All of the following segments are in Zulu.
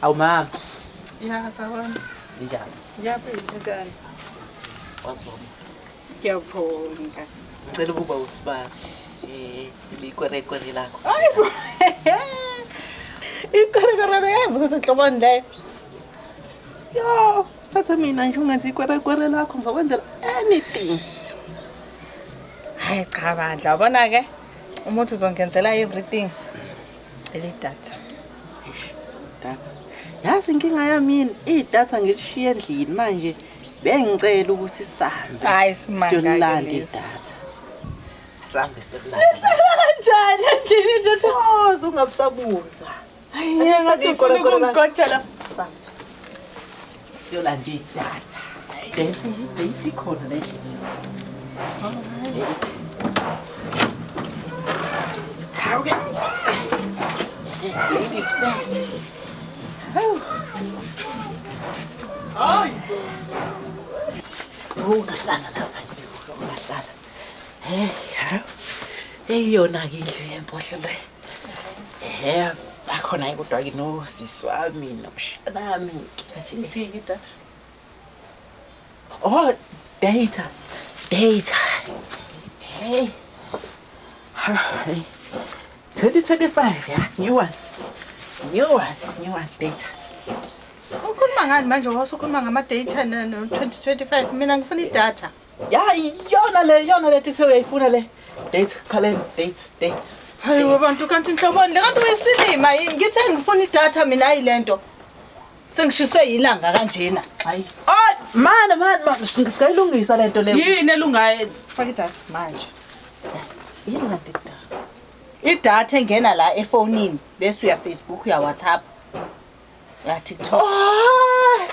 Awu mama. Ya sawona. Njani? Ngiyaphila njani? Wazoma. Ngiyabonga. Ngicela ukuba usibali. Eh, ikwerekwere lakho. Hayibo. Ikwerekwere yazi ukuthi inhloboni leyo. Yo, thatha mina nje ungenza ikwerekwere lakho ngizokwenzela anything. Hayi cha bandla, yabona ke umuntu uzongenzela everything. Cela idatha. Datha. Yazi inkinga yami yini? Idatha ngilishiya endlini manje. Bengicela ukuthi sihambe. Hayi simanga. Siyolanda idatha. Sihambe siyolanda. Kanjani endlini nje? Oh, ungabusabuza. Hayi ngathi ufuna ukungigotsha la. Sambe. Siyolanda idatha. Date, date ikhona la endlini. Date. Hawu ke. Ladies first. Hawu. Hayibo. Ungahlala lapha nje, ungahlala. Hey, hawu. Eyiyona-ke indlu yempohlo le. Ehhe, bakhona-ke kodwa-ke nosisi wami nomshana wami. Ngiphi idatha? Oh, data. Data. Hey. Hey. 2025, yeah. New one. New one. New one. Data. Ukhuluma ngani manje wasukhuluma ngama-data no-2025 mina ngifuna idatha. Ya, iyona le, iyona le tithe uyayifuna le. Date, calendar, date, date. Hayi bantu kanti inhloboni le kanti uyisilima yini? Ngithe ngifuna idatha mina ayi lento. Sengishiswe yilanga kanjena. Hayi. Oh, man, man, man, singayilungisa lento le. Yini elungayo? Faka idatha manje. Yini kanti idatha? Idatha engena la efonini bese uya Facebook uya WhatsApp. Uya TikTok. Oh,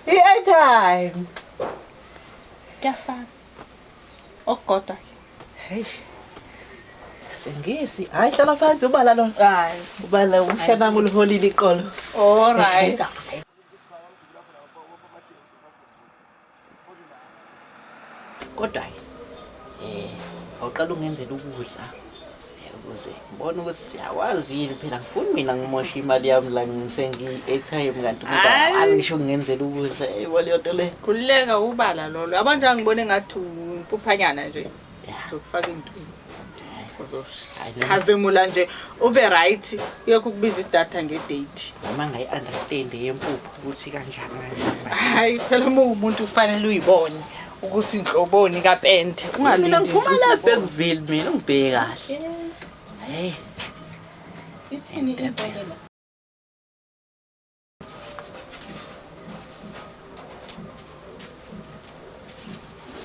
i-airtime. Kuyafana. Okukodwa ke. Hey. Sengisi. Hayi hlala phansi ubala lona. Hayi. Ubala umshana wami uliholile iqolo. All right. Kodwa ke awuqala ungenzela ukudla ukuze ngibone ukuthi uyawazi yini phela ngifuni mina ngimoshe imali yami la ngisengiyi-airtime kanti umuntu Hhayi. awazi ngisho ukungenzela ukudla. Eyi leyo nto le. Khululeka ubala lolo. Abantu angibone ngathi umpuphanyana nje. Ya. Uzokufaka entweni. Hayi, noma- Uzokhazimula nje ube right uyekho ukubiza idatha ngedate. Noma ngayi-understand yempuphu ukuthi kanjani kanjani. Hayi phela uma uwumuntu ufanele uyibone ukuthi inhloboni kapente. Mina Ungalindi. ngiphuma la Bergville mina ungibheke kahle. Hey. Ithini into le la?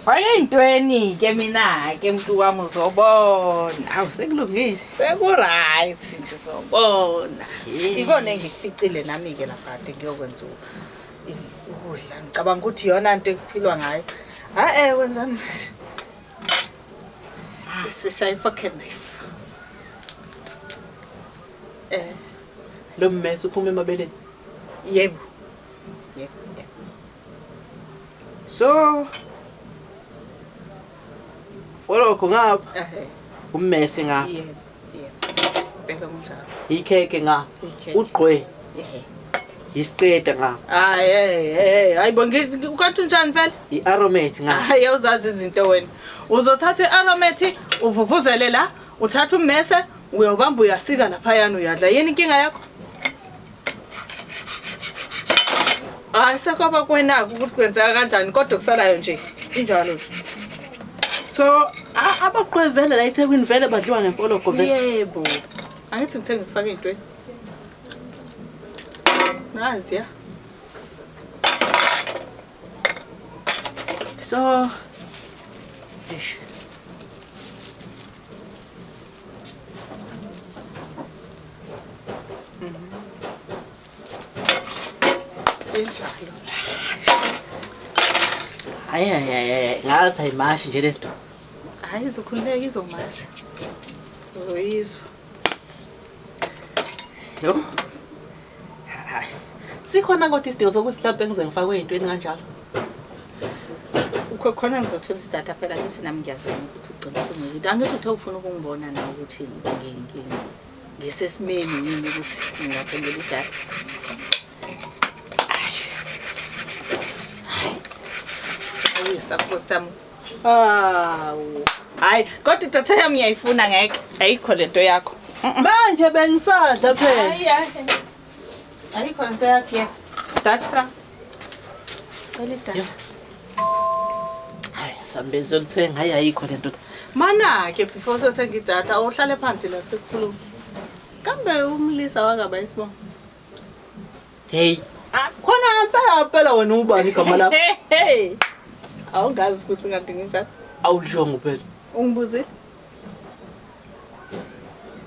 Faka ey'ntweni ke mina-ke mntu wami uzobona. Hawu sekulungile. Seku-right nje uzobona. Yey. Ikona engikuficile nami-ke lapha kade ngiyokwenza ukudla. Ngicabanga ukuthi iyona nto ekuphilwa ngayo. Ha-e wenzani manje? Sishaya i-fork and knife. Lo mmese uphuma emabeleni. Yebo. Yebo, yebo. So Folokho ngapha, Ehhe, ummese ngapha, yebo, yebo. Bheka kunjalo. ikhekhe ngapha, Ikhekhe. ugqwe, Ehhe. isiqeda ngapha, Hayi, hey, hey, hayi bo ukanti unjani vele? i-aromat ngapha. Hayi uzazi izinto wena. Uzothatha i-aromat uvuvuzele la, uthatha ummese, uyawubamba uyasika laphayana uyadla. Yini inkinga yakho? Hayi sekwaba kwenako ukuthi kwenzeka kanjani kodwa kusalayo nje. Injalo nje. So abaqwe vele la eThekwini vele badliwa ngemfoloko vele. Yebo. Angithi ngithe ngifake intweni. Nazi ya. So eish. Injalo. Hayi hayi hayi ngathi ayimashi nje lento. Hayi izokhululeka izomasha. Uzoyizwa. Yo. Hayi. Sikhona kodwa isidingo sokuthi mhlawumbe ngize ngifakwe ey'ntweni kanjalo. Ukho khona ngizothola idatha phela ngithi nami ngiyazama ukuthi ugcine usungeke. Angithi uthe ufuna ukungibona na ukuthi ngisesimeni yini ukuthi ngingathengela idatha. Umlisa nkosi yami. Awu. Hayi, kodwa idatha yami uyayifuna ngeke. Ayikho lento yakho. Manje bengisadla phela. Hayi hayi. Ayikho lento yakho ya. Datha. Cela idatha. Hayi, sambe sizolithenga. Hayi ayikho lento. Mana-ke before sothenga idatha awuhlale phansi la sesikhuluma. Kambe umlisa wangaba isibongo. Hey, Ah, khona ngempela ngempela wena ubani igama lakho? Hey. Awungazi futhi ngathi nginjani. Awulishongo phela. Ungibuzile?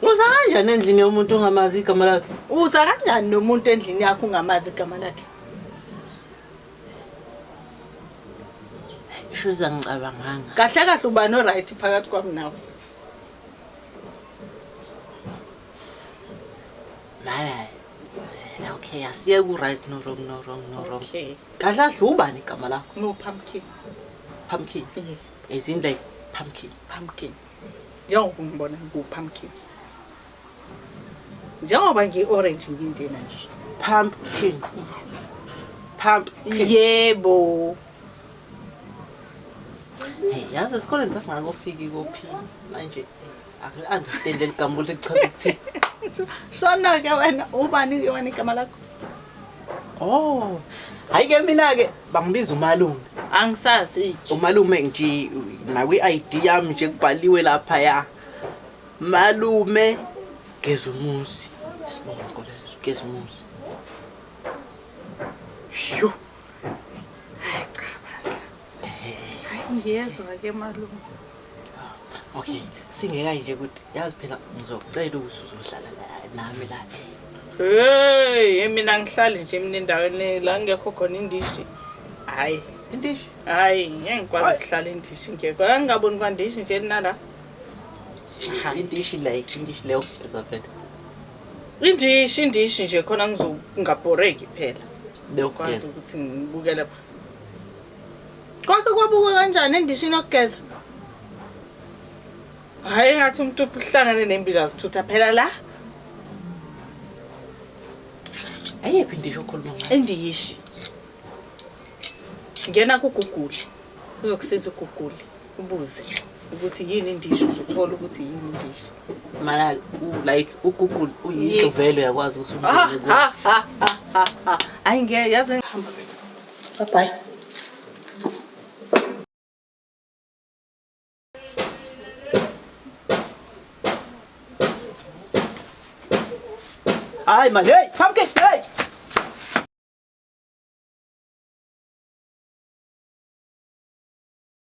Uza kanjani endlini yomuntu ongamazi igama lakhe? Uza kanjani nomuntu endlini yakho ungamazi igama lakhe? Shuza ngicabanganga. Kahle kahle uba no right phakathi kwami nawe. Hayi. Okay, asiye ku right no wrong no wrong no wrong. Okay. Kahle kahle ubani igama lakho? No pumpkin. Pumpkin. Yeah, Is in like pumpkin. pumpkin. Njengoba ungibona ngu pumpkin. Njengoba ngi orange nginjena nje. Pumpkin. Pumpkin. Yebo. Hey, yazi esikoleni sasingakofiki kophi manje. Angi-understand leli gama ukuthi lichaza ukuthini. Shona ke wena ubani ke wena igama lakho? Oh. Hayi ke mina ke bangibiza umalume. Angisazi. Umalume nje nakwi-ID yami nje kubhaliwe lapha ya. Malume Gezumuzi. Sibongo leso Gezumuzi. Sho. Hayi cha bandla. Hayi ngiyezwa ke malume. Okay, singeka nje ukuthi yazi phela ngizocela ukuthi uzohlala la nami la. Hey, mina ngihlali nje mina endaweni la ngekho khona indishi. Hayi, Indishi. hayi ngeke ngikwazi ukuhlala indishi ngekho. Angingaboni kwandishi nje nala. Indishi like indishi leyo kugeza phela. Indishi indishi nje khona ngizongabhoreki phela. Leyo Kwazi kugeza. ukuthi ngibukele. Kwake kwabukwa kanjani endishini yokugeza? Hayi ngathi umuntu uhlangane nembila zithutha phela la. Ayephi indishi okhuluma ngayo? Indishi. Ngena ku Google. Uzokusiza uGoogle ubuze ukuthi yini indishi uzothola ukuthi yini indishi. Mana like uGoogle uyindlu vele uyakwazi ukuthi Ha ungene kuyo. ha ha ha ha. Hayi ngeke yazi ngihamba. Bye bye. Hayi man, hey, pumpkin, hey.